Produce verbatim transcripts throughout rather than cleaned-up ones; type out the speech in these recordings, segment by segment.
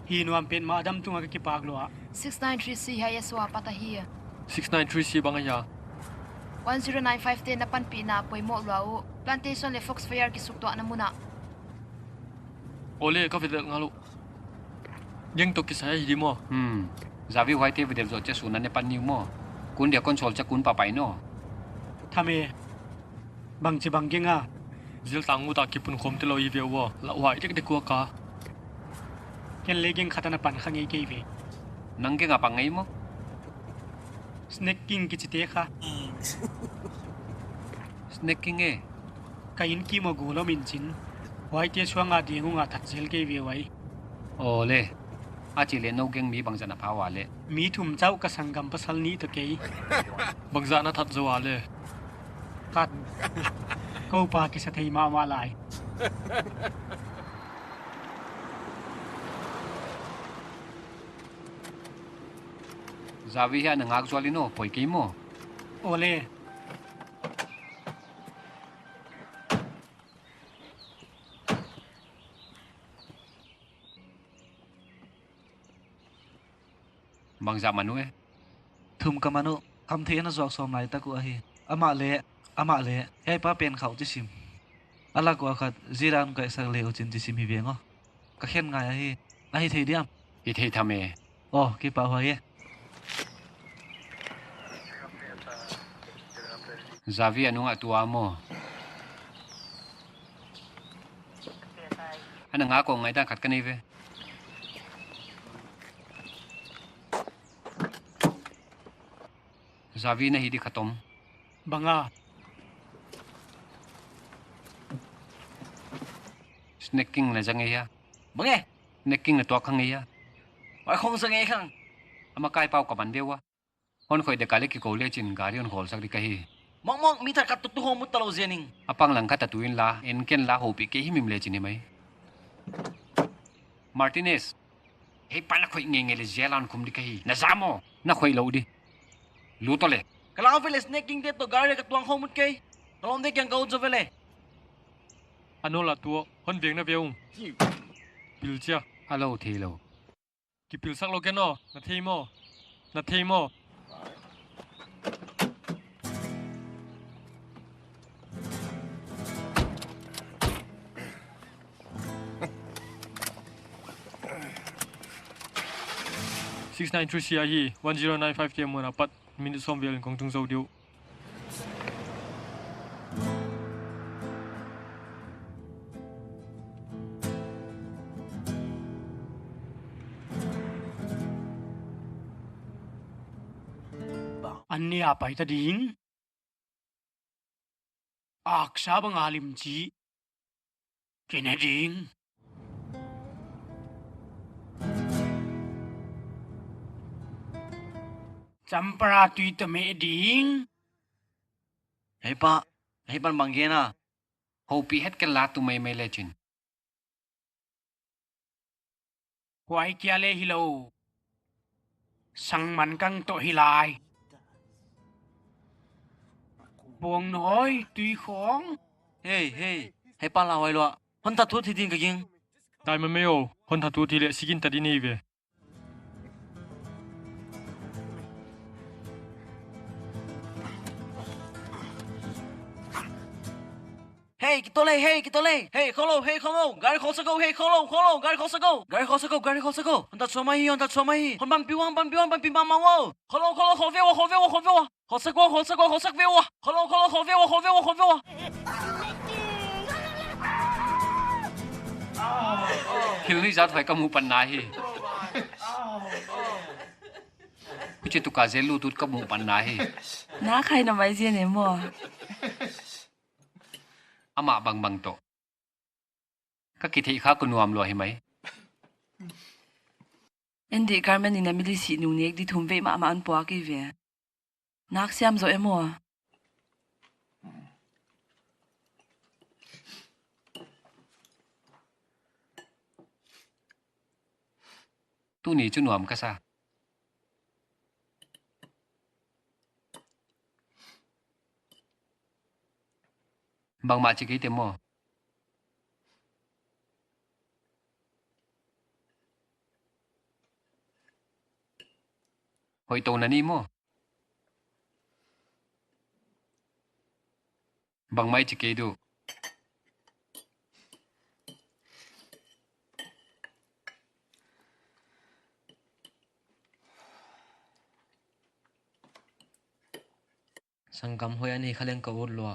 Hi nuam petmah, a dam tungah ka kipak lua. Six nine three C hiai a sua pat ahi. Six nine three C bang ahia? One zero nine five te na panpihna poimoh lua uh. Plantation leh Foxfire kisuktuahna mun ah. Awle, ka ve lel ngal uh. Gang toh kisai ahi di maw? Hmm. Javi, huaite ve lel zoh chia sun a ne pan ni maw. Kun dia kon sol chia kun pa pai no. Tham e. Bangchibang gang a? Jail tang ut a kipunkhawm telou i ve ua. Lauhuai dekdek ua ka. Ken leng gang khat a na pan kha ngei kei ve. Nang gang a pang ngei maw? Snake King kichite kha. Snake King e? Ka inn kim a gul om in chin. Huaite suang a ding ung a that zel kei ve uai. Awle. A chih leh nou gang mi bangzah na pha ua leh? Mi thum chauh, ka sanggam pasal nih toh kei. Bangzah na that zou ua leh? Khat. Kou pa kisa thei mahmah lai. Javi, hiai na ngak zual in aw, poi kei maw. Awle. Bangzah man uh e? Thum ka man uh, khamtheihna zuak sawm lai tak uh ahi. Amah leh, amah leh, hiai pa pen khauh chi sim. A lak ua khat, zira hon kaihsak leh uh chin chi sim hi veng aw. Ka khen ngai ahi, ahi thei diam? Hi thei tham e. Aw, kipahhuai e. Javi a nung ah tua maw. Ana ngak uh ngaihdan khat ka nei ve. Javi, na hih di khat om. Bang a? Snake King na za ngei hia? Bang e? Snake King na tuak kha ngei hia? Huai khong za ngei khang. A makai pau ka man ve ua. Hon khoih dek a leh kikou lechin gari hon khawlsak di ka hi. Mawngmawng, mi thak khat tuh tu hong mut talou zen ing. A pang lang khat a tu inla, en ken la, houpih kei himhim lechin hi mai. Martinez. Hiai pa na khoih ngeingei leh jail a hon khum di ka hi. Na za maw? Na khoih lou di. Lut aw leh. Ka lau ve leh Snake King te toh gari ka tuang khong mut kei. Ka lawm dek kiang ka ut zaw ve leh. A nawl a tu, hon veng na ve ung. Pil chia. A lou theilou. Kipilsak lou ken aw, na thei maw? Na thei maw? Six nine three C ahi, one zero nine five te mun apat minute sawm vel in kong tung zou di uh. Anni a pai ta ding. Aksa bang a lim chi. Kine ding. Champara tui toh meh ding. Hei pa, hei pan bang gen a. Houpih het ken la tu maimai lechin. Huai kia leh hilou. Sangman kang toh hi lai. Buang nawi, tui khong. Hei, hei, hei pa la huai lua. Hon that thu thei ding ka gingta. Dai ma mei aw, hon that thu thei leh sikin ta di nei ve. Hei, kitol e, hei, kitol e. Hei, khawlou, hei, khawlou. Gari khawlsak o, hei, khawlou, khawlou. Gari khawlsak o. Gari khawlsak o, gari khawlsak o. Hon that suah mai hi, hon that suah mai hi. Hon panpih ua, hon panpih ua, hon panpih mahmah ua. Khawlou, khawlou, khawl ve ua, khawl ve ua, khawl ve ua. Khawlsak ua, khawlsak ua, khawlsak ve ua. Khawlou, khawlou, khawl ve ua, khawl ve ua, khawl ve ua. Thil nuihzat huai ka muh pan na hi. Huchi tuka jail lut ut ka muh pan na hi. Na khai na mai zen e maw. Amah bangbang toh ka kitheih kha, ka nuam lua hi mai. Andy Carmen in a mili sih nung nek di thum vei mahmah hon puak hi ve. Nak siam zaw e maw. Tuni chu nuam ka sa. Bangmah chi kei te maw. Hoih tou na ni maw? Bangmah i chi kei diam? Sanggam hoih a ni kha leng ka ut lua.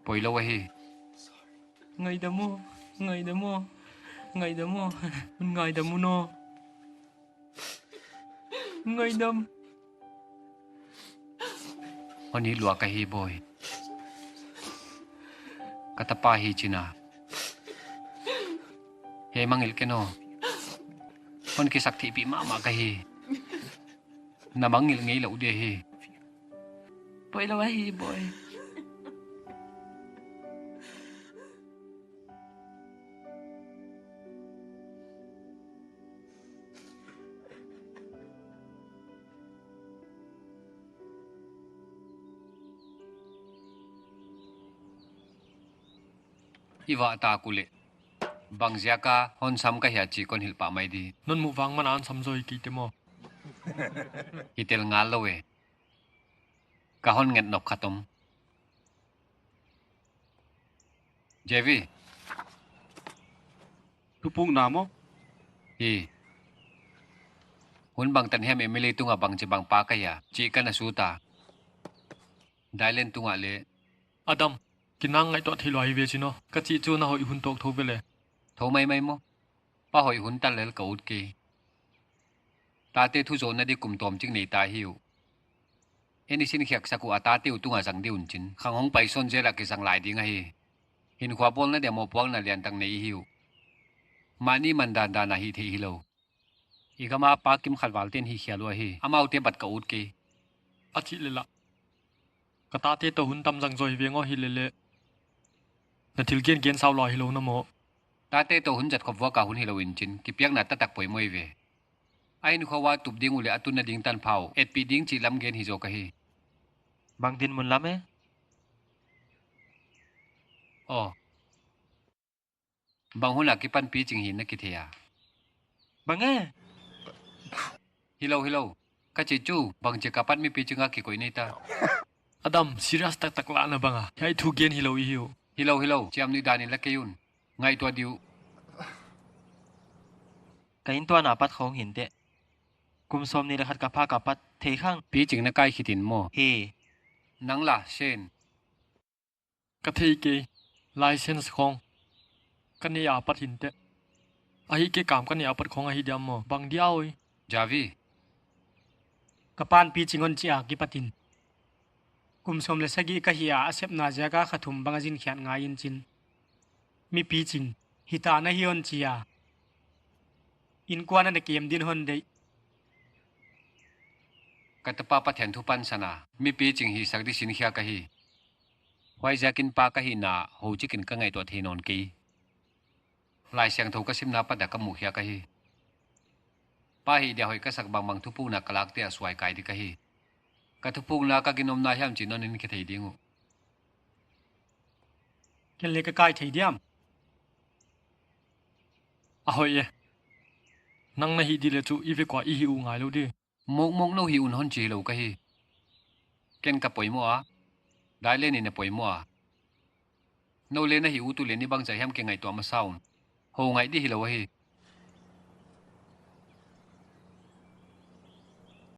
Poilou ahi. Ngaidam aw, ngaidam aw, ngaidam aw, ngaidam aw. Ngaidam. Hon it lua ka hi, bawi. Ka tapa hi china. Hei, mangngilh ken aw. Hon kisaktheihpih mahmah ka hi. Na mangngilh ngei lou di hi. Poilou ahi, bawi. I vah tak uleh, bang ziaka hon sam ka hia chih kon hilh pah mai di. Non muh vang man a hon sam zaw hi kei te maw? Hi tel ngal lou e. Ka hon nget nop khat om. Jevi. Thupukna maw? Hi. Hun bangtan hiam M L A tungah bangchibang pa ka hia chih ka na sut a. Dylan tungah leh. Adam, kinang ngaihtuah theih lua hi ve chin aw. Ka chih chu na hoih hun tawk thou ve le. Thou maimai maw? Pa hoih hun tan lel ka ut kei. Tate thu zohna di kum tawmchik nei ta hi uh. En i sin khiaksak uh a tate uh tungah zang di un chin. Khang hong pai sawn zel a kizang lai ding ahi. Hinkhua bawlna dia mohpuakna liantak nei hi uh. Mahni man dandan a hih theih hilou. I gam a pa kimkhat val ten hih khial uh ahi. Amaute bat ka ut kei. A chih leh lah. Ka tate toh hun tam zang zaw hi veng aw, hi leh leh. Na thil gen gen sau lua hilou na maw? Tate toh hun zat khop vuak a hun hilou in chin, kipiakna taktak poimoh ve. A hinkhua ua tup ding uleh a tunna ding tanpha uh etpih ding chih lam gen hi zaw ka hi. Bang dinmun lam e? Aw. Bang hun a kipan Piching hi na kithei a? Bang e? Hilou, hilou. Ka chih chu, bangchik a pat mi Piching a kikoih nei ta. Adam, serious taktak lahna bang a. Hiai thu gen hilou i hi uh. Hilou, hilou. Chiamnuih dan in la kei un. Ngaihtuah di uh. Ka inntuan a pat khong hi inteh. Kum sawmnih leh khat ka phak a pat thei khang. Piching na kai khit in maw? Hi. Nang la, Shane. Ka thei kei, license khong. Ka neih a pat hi inteh. Ahihkeileh ka neih a pat khong ahi diam maw? Bang dia oi. Javi. Ka pan Piching hon chi a kipat in. Kum sawm leh sagih ka hih a, a sepna ziaka kha thum bang a zin khiat ngai in chin. Mi Piching, hita na hi hon chi a. Innkuan a na kem din hon deih. Ka tapa Pathian thu pansan a, mi Piching hihsak di sin khia ka hi. Huaiziakin pa ka hihna, houchik in ka ngaihtuah thei nawn kei. Laisiangthou ka simna apat a ka mukhia ka hi. Pa hih dia hoih ka sak bangbang thupukna ka lakte a suai kai di ka hi. Ka thupukna ka ginomna hiam chih non in kithei ding uh. Ken leng ka kai thei diam? A hoih e. Nang na hih di leh chu i vek ua i hih uh ngai lou di. Mawkmawk nou hih un hon chi lou ka hi. Ken ka poimoh a. Dylan in a poimoh a. Nou leng na hih ut uleh ni bangzah hiam kingaihtuah masa un. Hou ngaih di hilou ahi.